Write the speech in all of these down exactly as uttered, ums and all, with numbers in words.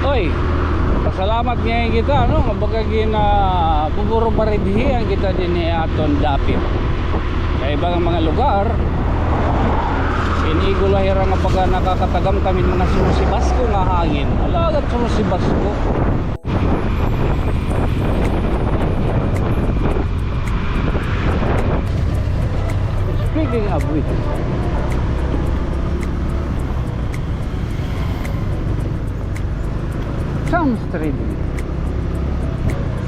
Oy, pasalamat ngay-an kita, no? Nga baga gin, ah, buburubaribhian kita dinhi ha aton dapit. Kay iba nga mga lugar, inigo la hira nga baga nakakatagamtam hin mga surusibasko nga hangin. Alagad surusibasko. Speaking of which, Sam's Trading,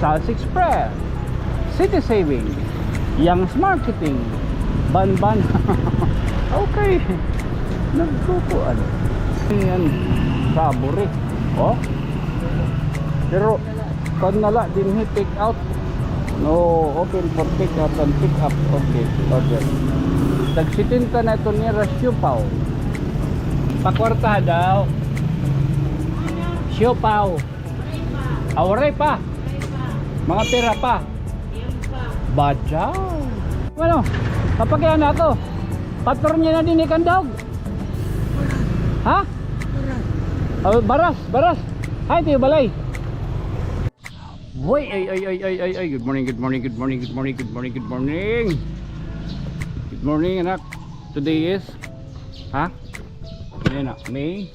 Sal's Express, City Saving, Young's Marketing, Banban. Okay. Nagkukuan. Yan. Sabor eh. Oh. Pero, kan na la dinhi, take out. No, open for take out and pick up of the order. Tag setenta na ito nira, siopaw. Pakwarta daw. Siopaw. Ah, waray pa. Mga pira pa. Badaw. Ano? Kapag yan ako. Patron niya na din ikan daw. Ha? Oh, baras, baras. Ay, ito yung balay. Boy, ay, ay, ay, ay, ay, ay. Good morning, good morning, good morning, good morning, good morning, good morning. Good morning, anak. Today is, ha? Ano na? May?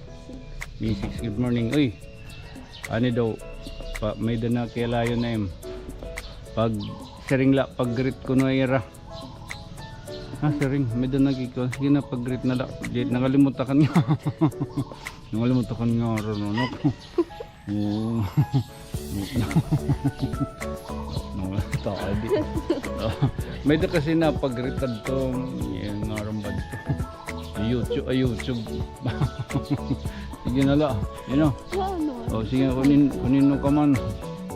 May six. Good morning. Uy. Ani daw, pa, may-ada na kay layon na im. Pag siring la, pag-greet kuno ira. Ha, siring, may-ada na kay ko. Sige na, pag-greet na la. Di, nangalimot ako nga. Nangalimot ako nga, ron, ano. Oo. No, tadi. May-ada kasi na pag-greet adto, yung nga rambad. YouTube, ay, YouTube. Sige na la. Yun o. Ano? O, sige, kunin, kunin mo ka man.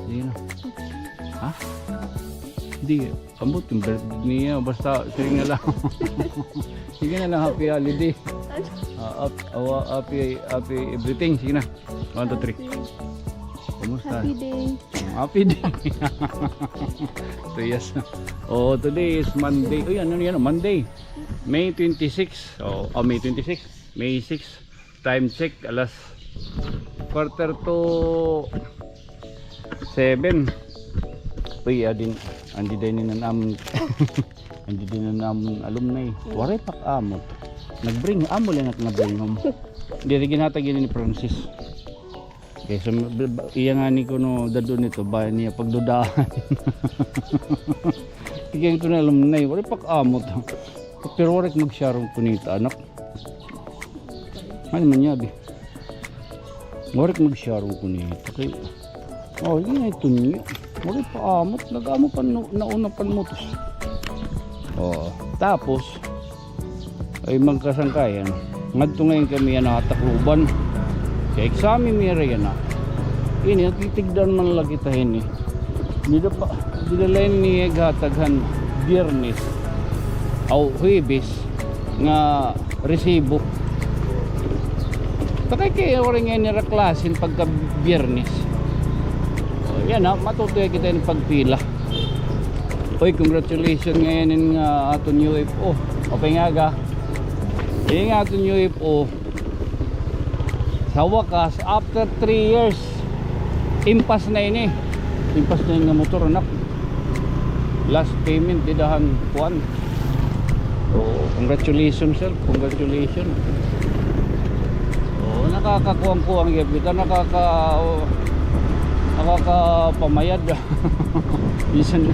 Sige na. Ha? Di, ambot yung birthday niya. Basta, sige na la. Sige na la, happy holiday. Ano? Ah, ap-, awa, happy, happy everything. Sige na. One, two, three. Happy. Kumusta? Happy day. Happy day. Two years. Oh, today is Monday. Uy, ano yan? Monday. May twenty-six. Oh, oh, May twenty-six. May six. Time check, alas quarter to seven. Uy, adin, andi din ni nanam. Andi din nanam alumni. Waray pa kaamot. Nag-bring, amo lang at nag-bring home. Diri ginhatag ini ni Francis. Okay, so, b-, b-, iya nga ni kuno dadon nito, ba niya pagdudahan. Iyan ko na alumni, waray pa kaamot. Pero waray mag-share ko nito, anak. Ano man niya, bi? Waray mag-share ko nito. Kay, oh, yun ay tunyo. Waray pa amot. Nag-amo pa no-, nauna pa motos. Oh, tapos, ay magkasangkayan. Ngadto ngayon kami yana ha Tacloban. Kay exam mi yana. Ini, nagtitigdan man la kita hini. Dida pa, dida la ini ighatag han Biyernes. Aw, Huwebes nga resibo. Takay kay waray ngay-an nira klase pagka Biyernes. O, yana, matutuya kita hin pagpila. Oy, congratulations ngay-an nga aton U F O. Maupay nga aga. Ini nga aton U F O. Sa wakas, after three years, impas na ini. Impas na ini nga motor, anak. Last payment dida han kuan. Oh, congratulations, sir. Congratulations. Oh, nakakakuan-kuan gyud kita, nakaka-, oh, nakakapamayad. Bisan,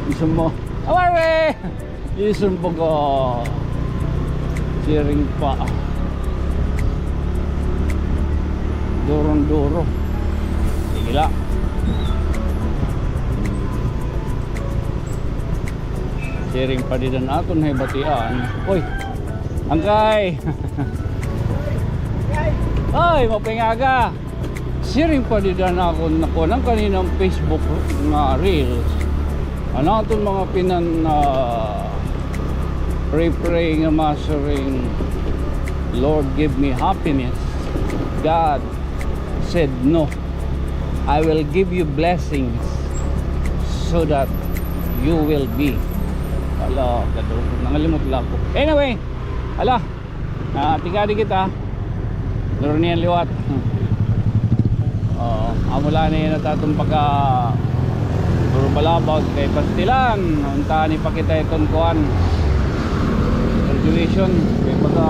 bisan mo. Away, we! Isun baga siring pa. Durong-duro. Sige la. Siring pa dida an aton hay batian. Oy. Angkay. Oy, maupay nga aga. Siring pa dida an akon nakuan an kaninang Facebook nga reels. An aton mga pinan-, ah, pray-pray nga masiring, "Lord, give me happiness." God said, "No. I will give you blessings so that you will be." Hala, kadto, nangalimot la ako. Anyway, hala, ah, tigadi kita. Lurnian liwat. O, Wala na yana it aton pagka puro balabag kay pastilan. Unta ni pakita iton kuan. Graduation. Kay pagka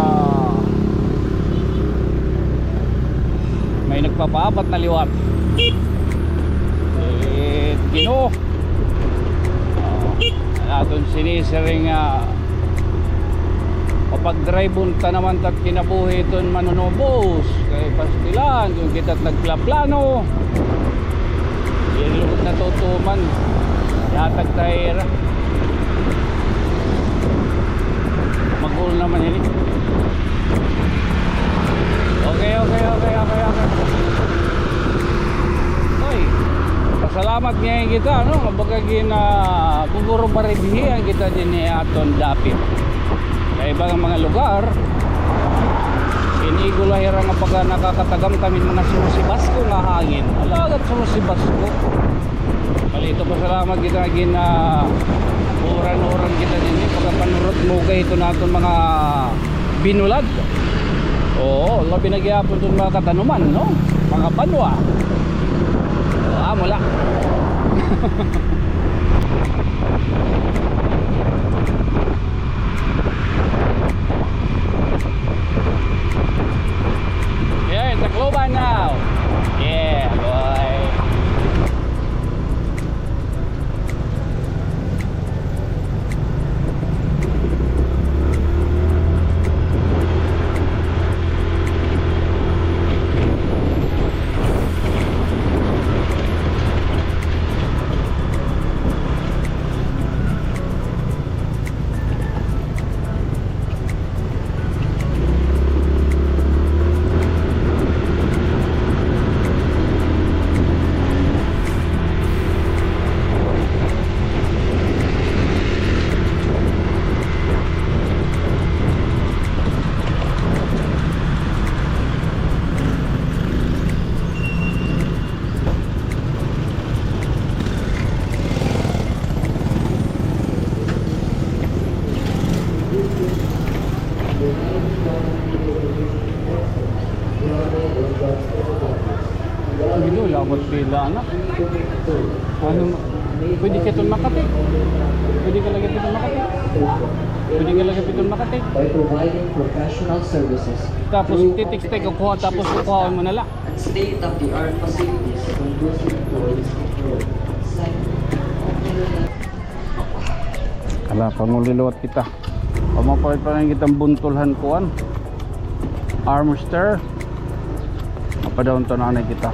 may nagpapaabat na liwat. Eh, Ginoo. Ah, aton sinisiring nga mapag-drive unta naman ta it kinabuhi iton manunubos. Kay pastilan, kon kita it nagplaplano, diri lugod natutuman. Ihatag ta ha ira. Mag-uol naman ini. Okay, okay, okay, okay, okay. Oy, pasalamat ngay-an kita, no? Nga baga gin, ah, buburo-baridhihan kita dinhi ha aton dapit. Kay iba nga mga lugar, inigo la hira nga baga nakakatagamtam hin mga sumusibasko nga hangin. Alagad sumusibasko. Bali ito, pasalamat kita nga gin, ah, uran-uran kita dinhi, pagkapanurot mo kay ito naton mga binulad. Oo, labi na gihapon iton mga katanuman, no? Mga banwa. Ah, mula. Yeah, Tacloban now. Yeah, boy. Dito, labot pila na. Ano, pwede ka iton Makati? Pwede ka lagi iton Makati? Pwede ka lagi iton Makati? By providing professional services. Tapos, through titiks, kukuha, tapos kukuhaon mo na la. And state-of-the-art facilities conducive to holistic growth. Ala, panguli liwat kita. Pamapalit pa rin kitang buntol han kuan. Armrester. Mapadahon ta na anay kita.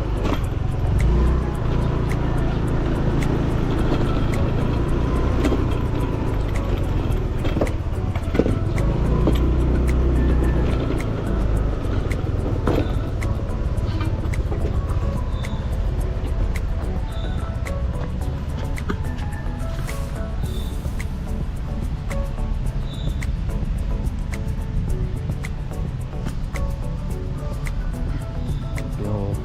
Yo.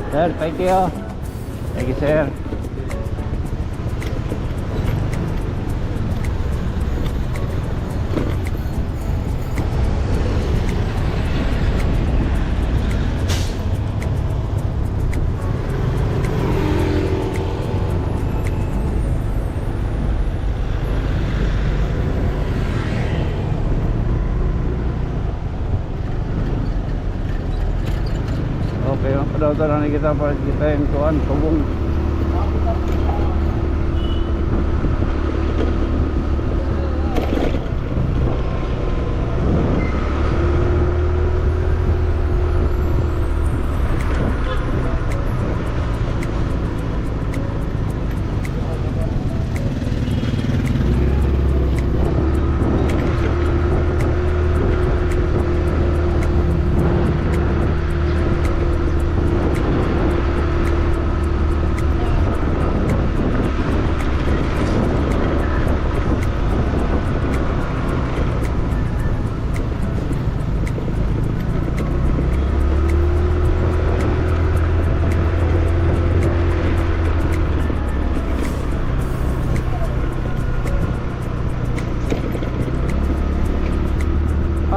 Thank you. Sir, thank you. Thank you, sir. Okay, ang padaw Dara na kita para kita hin kuan, tubong.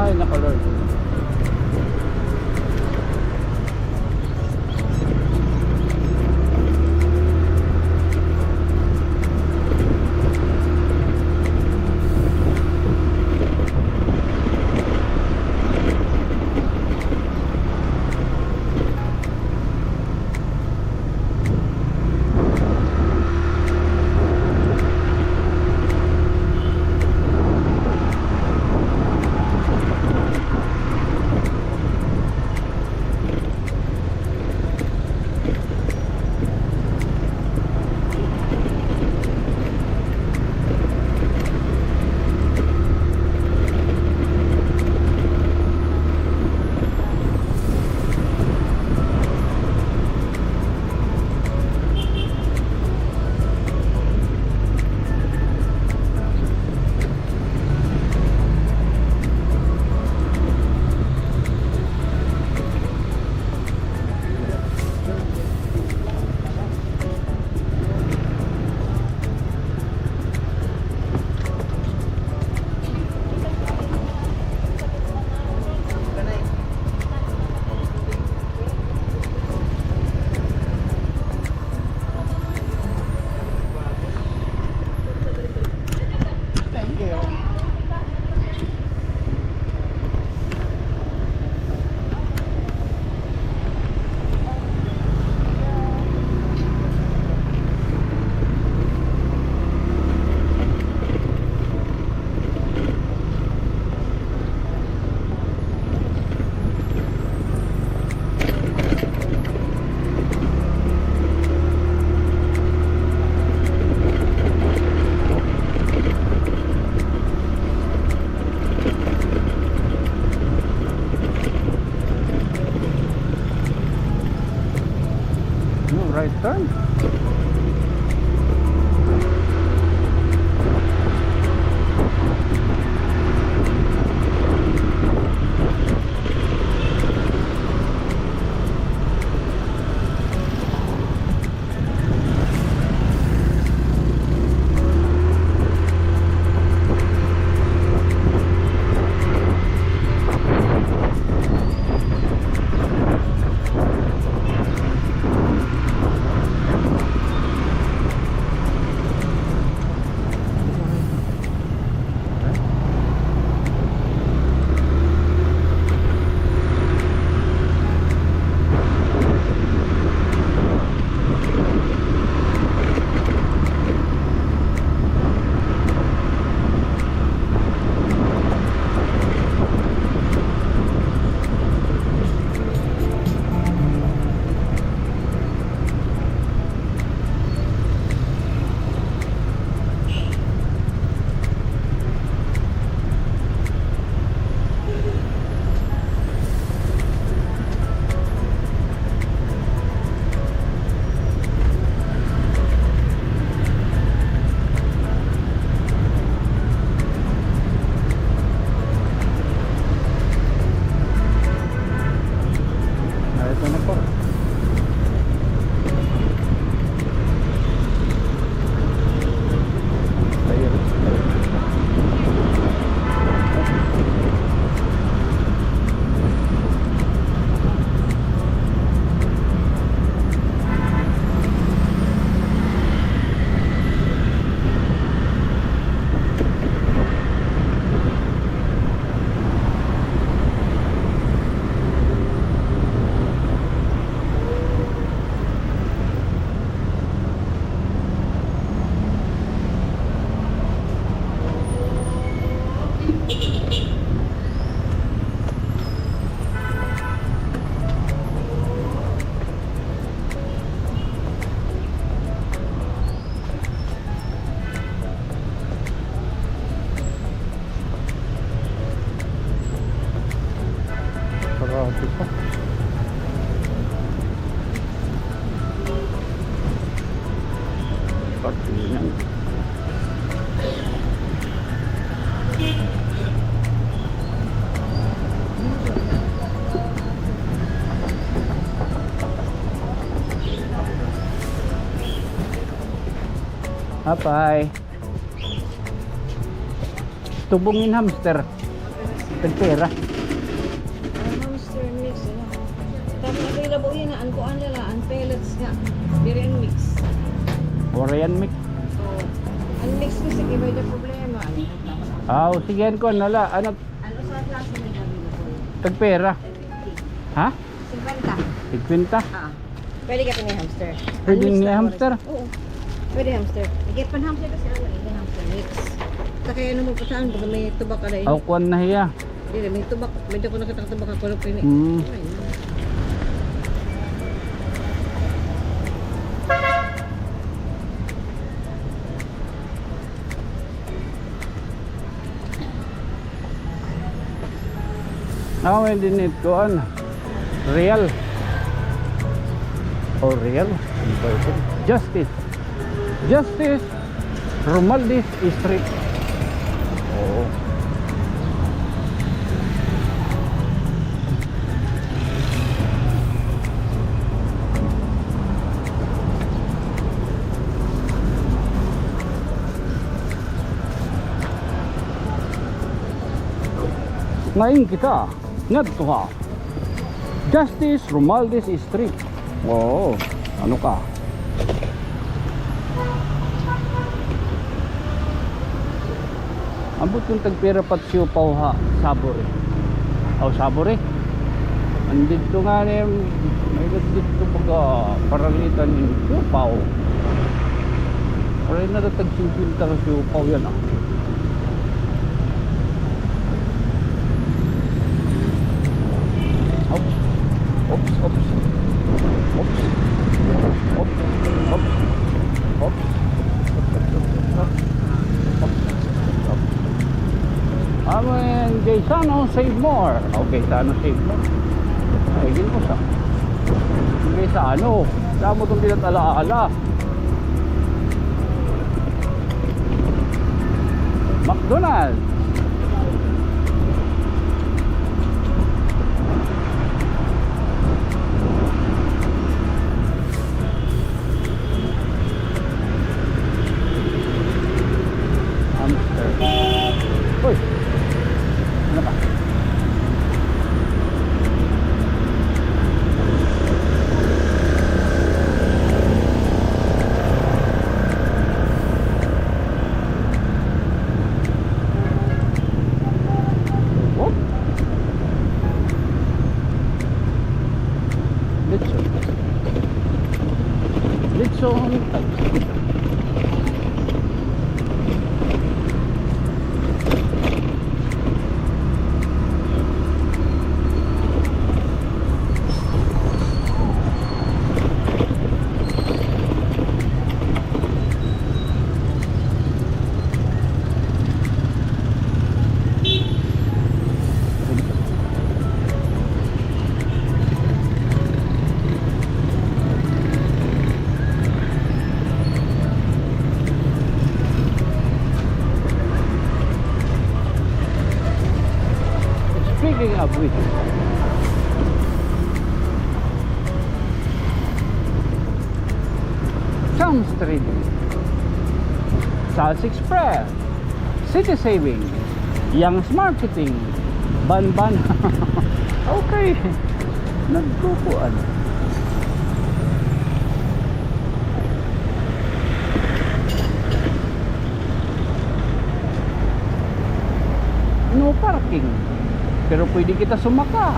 Ay, nako, Lord. Thank you. No, right turn. Apay. Tubong in hamster. Tagpira. An hamster mix, ano? Tapos available yana, an kuan la la, an pellets nga. Diri an mix. Waray an mix. So, an mix kasi may da problema. Ano? Aw, sige, an kuan la la. Ano? An usa ka klase may available. Tagpira. Ha? Singkwenta. Singkwenta? Ah. Pwede ka ni hamster. Pwede ni hamster? Oo. Pwede hamster. Igipan hamster kasi ano, ini hamster mix. Sa kaya ano mo pasahan, baka may tubak ka na ini. Aw, kuan na hiya. Dili, may tubak. Medyo ko nakita tubak ako, pero pini. Hmm. Ay, no. Ako, hindi nito, ano, Real. O, Real. Justice. Justice Romualdez Street. Oo. Ngayon kita, ngadto ha Justice Romualdez Street. Oo, ano ka? Ambot kon tagpira pa it siopaw ha Saburi. Aw, Saburi. Andito nga ni, may dito pagka paralitan in siopaw. Waray na tag singkwenta ka siopaw yana, ah. Oops. Oops, oops. Oops. Oops. Oops. Oops. Amo in Gaisano, Save More. O, Gaisano, Save More. Ay, yun ko sa Gaisano. Damo itong pinatalaala. McDonald's. Hamster. Uy! Ano ka? Whoop. Litson. Litson. Speaking of which, Sam's Trading, Sal's Express, City Saving, Young's Marketing, Banban. Okay. Nagkukuan. No parking. Pero pwede kita sumaka.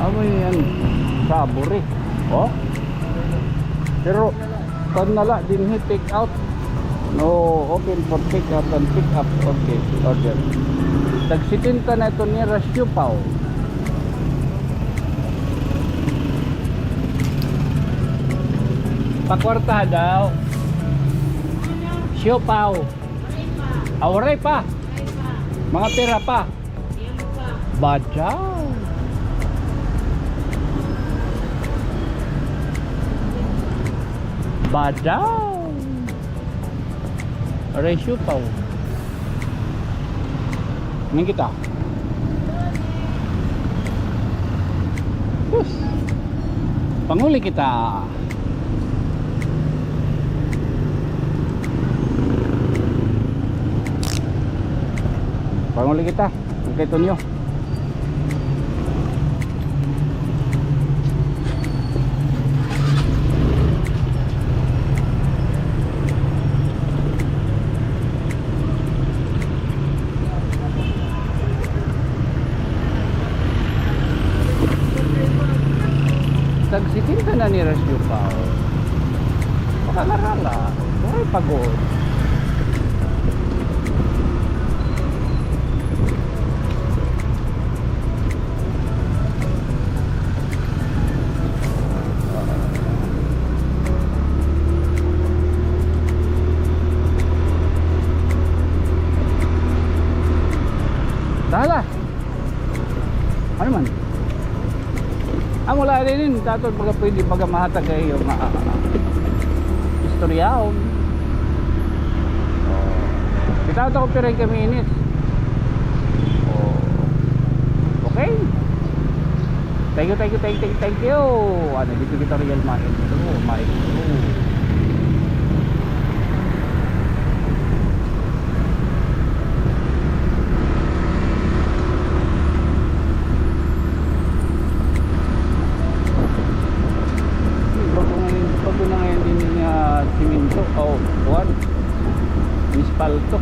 Amo yan, Saburi. Oh? Pero Kuan na la dinhi, take out. No, open for take out and pick up. Okay, order. Tag setenta na ito nira siopaw. Pakwartaha daw. Siopaw. Ah, waray pa. Mga pira pa. Badaw. Badaw. Aray, siupaw. Ngayon kita. Sus. Panguli kita. Panguli kita. Okay, Tonyo. Tag setenta na ni Rasyo pa. Makakarala. Waray pagod. Tala. Ano man? Amo la diri, taton baga pwede baga mahatag ha iyo nga, ah, istoryahon. Oh. Kita ta ko pira ka minutes. Oh. Okay. Thank you, thank you, thank you, thank you, thank you. Ano, dito kita Real Maestro, Maestro. Bago ngayon, bago na ngayon din niya siminto. Oh, kuwan. Ispalto.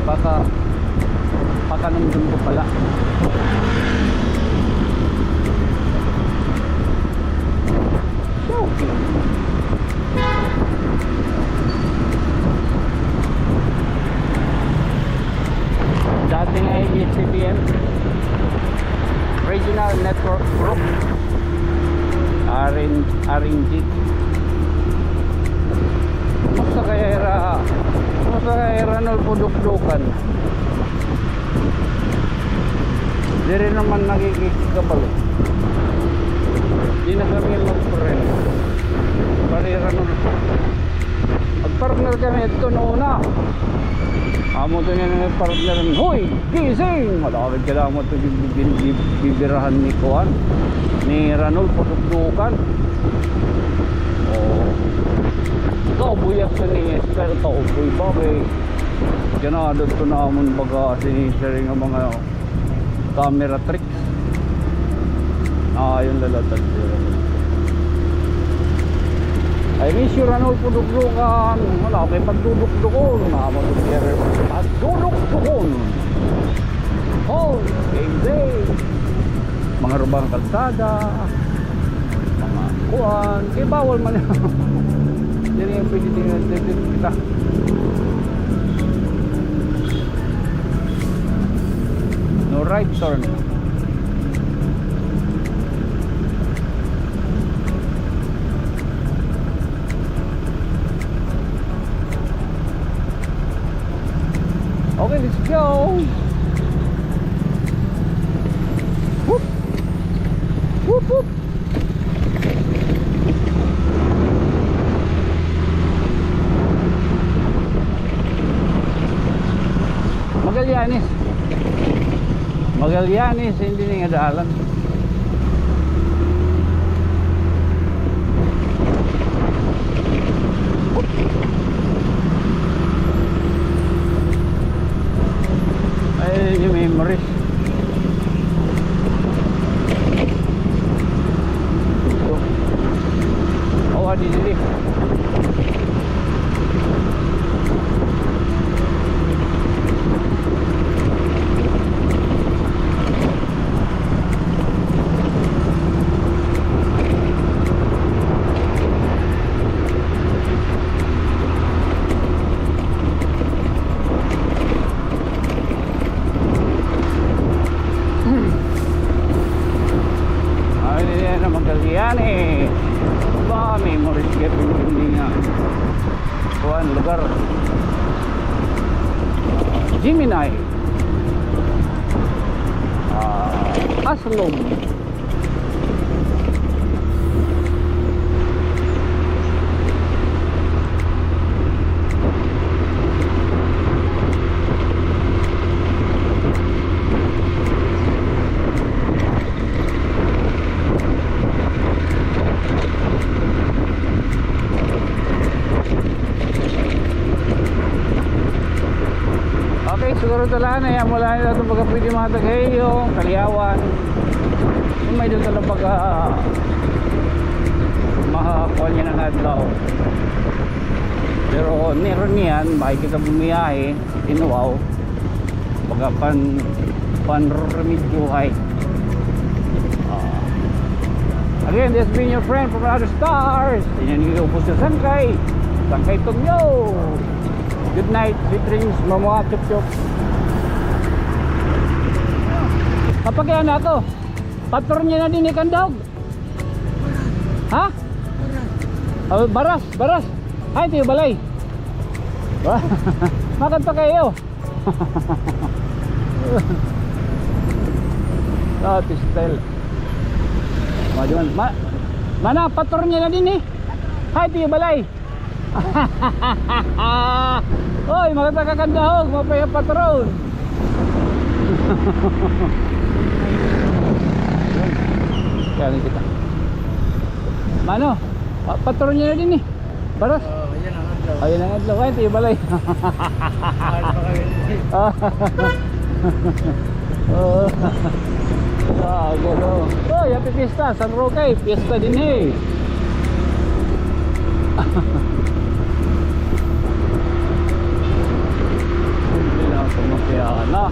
Paka, pakanundon ko pala. Okay. Dating ay A B S C B N Regional Network Group. R N, R N G. Kumusta kaya ira, kumusta kaya ira Nulfo Dukdukan? Diri naman nakikikabalo. Di na kami mag-friend. Parira na. Mag-partner kami ito noon na. Amo to niya na partner. Hoy! Gising! Malapit ka lang mo ito bibirahan ni Kuan. Ni Ranulfo Dukdukan. Oh. Kauboy ak sa ni Esther, kauboy ba kay ganado to na amon baga sinisiri nga mga camera tricks. Ah, yun lalatag sila. I miss you, Ranulfo Dukdukan. Wala kay pagdudukdukon. Mga magdudukdukon. Hoy, K J. Mga rubang kalsada. Mga kuan. Kay bawal man. Diri nga pwede din kita. No right turn. Okay, let's go. Whoop. Whoop, whoop. Magallanes. Magallanes, hindi na nga dalan. Ay, yung memories. Ito. Oh, adi, didi. Ay, hindi na naman kasi Yan eh. Ba, memories ka building niya. Kuan, lugar. Gemini. Ah, Aslog. Okay, siguro talaan na yan. Wala na ito baga pwede mga tagay yung Kaliyawan. Yung may doon talaga baga, ah, makakuha niya ng adlaw. Pero near niyan, makikita bumiyahe. Inuwaw. Baga pan, panremedyohay. Ah. Again, this has been your friend from another stars. Inyo niyo po sa Sangkay. Sangkay Tumyo. Good night, sweet dreams, mga chup-chup. Kapag yan ako, patron niya na din ikan dog. Ha? Oh, baras, baras. Ay, tiyo balay. Makan pa kayo. Ah, pistol. Maduan. Ma-, mana, patron niya na din eh. Ay, tiyo balay. Oy, mga taga Candahog, mapaya patron. Kaya kita. Mano, pa-, patron niya na din eh. Baras? Oo, yan ang adlaw. Ayan ang adlaw. Ay, tiyo balay. Mahal pa kami. Oo. Ah, gano'n. Oy, happy fiesta, San Roque. Fiesta din eh. Hindi na ako makiana.